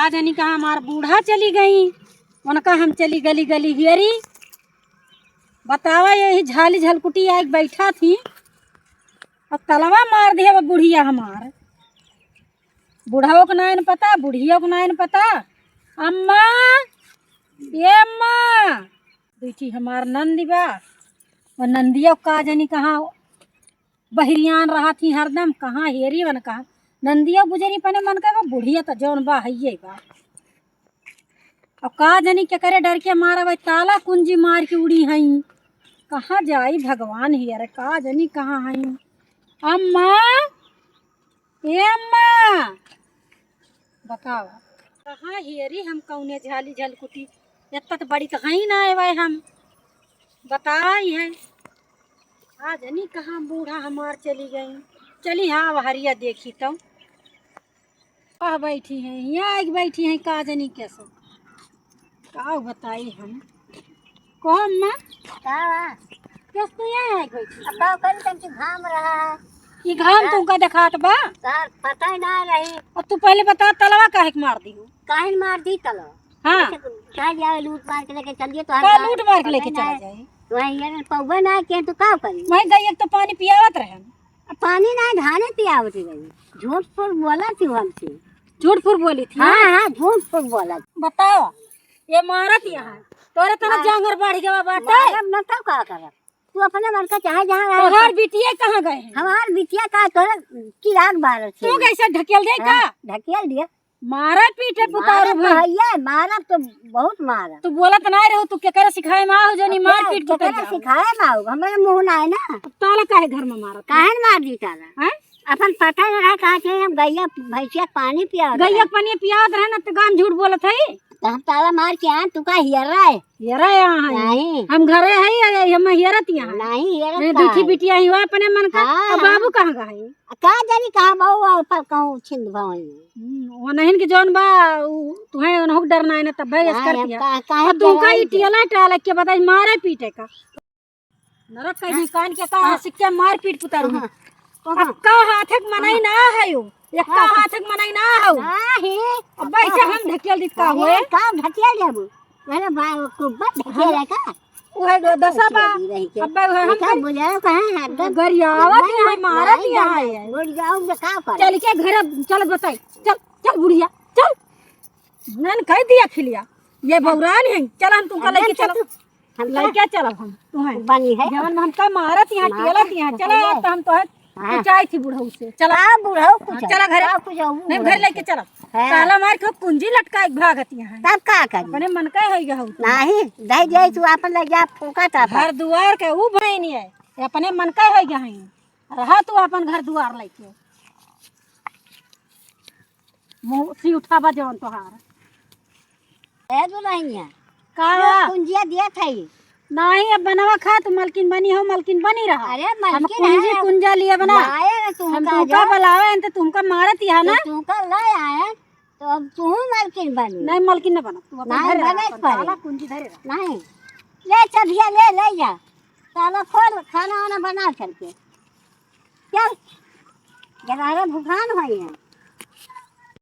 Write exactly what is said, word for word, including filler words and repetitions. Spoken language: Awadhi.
का जनी कहाँ हमार बूढ़ा चली गई, उनका हम चली गली गली हेरी। बतावा, यही झाली झलकुटी आइके बैठा थी और तलवा मार दिया बा बुढ़िया हमार। बुढ़ाओ को नाइन पता, बुढ़िया को नाइन पता। अम्मा, ए अम्मा, बैठी हमार नंदी बा, और नंदिया का जनी कहाँ बहिरियान रहत ही हरदम, कहाँ हेरी वन कहाँ। नंदिया गुजरी अपने मन का बा, बुढ़िया त जौन बा हइये बा। अब का जनी केकरे डर के मारा भाई, ताला कुंजी मार के उड़ी हई। कहाँ जाई भगवान ही, अरे का जनी कहाँ हई। अम्मा, ए अम्मा, बतावा, कहाँ हेरी हम कौने झाली झलकुटी, एतना त बड़ी त हई ना आए भाई हम, बताई है। का जनी कहाँ बूढ़ा हमार चली गई। चली हाँ, अब हरिया देखी तो। कहाँ बैठी हैं? यहाँ आइके बैठी हैं, का जनी कैसे। का बताई हम? कहो अम्मा। का बा? कैसे तू यहाँ आइके बैठी? अब का करी, तनकी घाम रहा है। ई घाम हाँ। तुमका देखात बा? तार पता ही ना रही। और तू पहले बता, तलवा काहे के मार दी हो? काहे न मार दी तलवा? हाँ। कैसे कह दिया, लूट मार के लेके चल दिए, तो हम का गाँव लूट मार के पता लेके ही चला ना है। जाए? वही यार, पौवा ना किए तो का करी? वही गई, एक तो पानी पियावत रहे। अब पानी ना, धाने पियावत रही। झूठ फूट बोला थी हमसे। झूठ फूट बोली थी? हाँ, हाँ, झूठ फूट बोला। बताओ, ये मारत यहाँ। तोरे तरह हाँ। जांगर बढ़ गया बाटे। मारब न तब का करब? तू अपने मन का चाहे जहाँ रहे। तोहार बिटिया कहाँ गए हैं? हमार बिटिया का तोरे चिराग बारत तू है। कैसे ढकेल दे हाँ, का? ढकेल दिया। मारा पीटे मारा पुतारू तो भाई। हइये, मारा तो बहुत मारा। तू बोलत ना रहो, तू केकरे सिखाए में आओ जो नहीं अब मार क्या पीट केकरे पुतारू? सिखाए में आओ, हमारे मुँह ना है ना। अब ताला काहे घर में मारत? काहे न मार दी ताला? हैं? अपन पता न रहा कहाँ से हम गैया भैंसिया के पानी पियावत गैया रहे। के पानी पियावत रहे ना, तो गाम झूठ बोलत है। तो हम ताला मार के आए, तू का हियर रहा है? हियर रहा है यहाँ है। नहीं। हम घरे है, ये, ये हम हियरत यहाँ है। नहीं, हियरत नहीं, का दूठी है? बिटिया ही हुआ अपने मन का। हाँ, अब हाँ। बाबू कहाँ का है? का जानी कहाँ बाबू, और पर कहूँ छिंद भाई। हम्म, वो नहीं कि जौन बा, उ, तुहें उन्हों के डर ना है ना, तब भाई हाँ, ऐस करती हम है। का-, काहे अब तुमका डराई ई के? टियला टाला के बताई, मारे पीटे का। नरक का हाँ। कान के का हाँ। सिक्के मार पीट पुतारू। हाँ। अब का हाथ के मनई हाँ। ना है यो, एक का हाँ। हाथ के मनई ना हो। ना है। अब भाई से हम ढकेल दी का अरे, होए? का ढकेल देबू? अरे भाई, वो कुब्बा ढकेल है का? उहे दो दसा बा। ढकेल दी रही के। अब भाई हम देखा, कर बुझाओ कहाँ है? एकदम गरियावत नहीं, है, नहीं, मारत नहीं, यहाँ नहीं, है। बुझाओ में का करे? चल के घर चल बताई। चल, चल बुढ़िया, चल। नन कह दिया खिलिया। ये बौरान है। चल हम तुमका अरे लेके चल चलो। तू, हम लेके चलब हम तुम्हें। बनी है। जवन हमका मारत यहाँ, मारत टेलत यहाँ। चला है। यार, तो हम तो है। हाँ। कुचाई थी बुढ़ऊ से। चला। हाँ, बुढ़ऊ हाँ, कुछ चला घरे। हाँ, कुछ और नहीं, घर बुढ़ऊ लेके से। चला। हाँ। ताला मार के कुंजी लटका के भागत यहाँ। तब का करी? अपने मन का है गया हो तू। नहीं, दे दे तू अपन ले जा, फूका था घर दुआर के ऊ भाई नहीं है। ये अपने मन का है गया है। रहा तू अपन घर दुआर लेके। मुँह सी उठावा जवन तोहार। ए दुल्हनिया, का? ये कुंजिया दिया था ही। नहीं, अब बनवा खा, तू मलकिन बनी हो, मलकिन बनी रहा। अरे, हम मलकिन कुंजी है, कुंजा लिए बना। लाए ना तुमका हम तुमका जो। बुलावे हैं तो तुमका मारत ही है ना। तो तुमका ले आए, तो अब तू मलकिन बनी। नहीं, मलकिन न बना, तू अपन नहीं, घरे रहा, बने अपन पड़े। ताला कुंजी धरे रहा। नहीं, ले चबिया ले, ले जा, ताला खोल, खाना वाना बना करके। चल, जगारे भुखान होई है।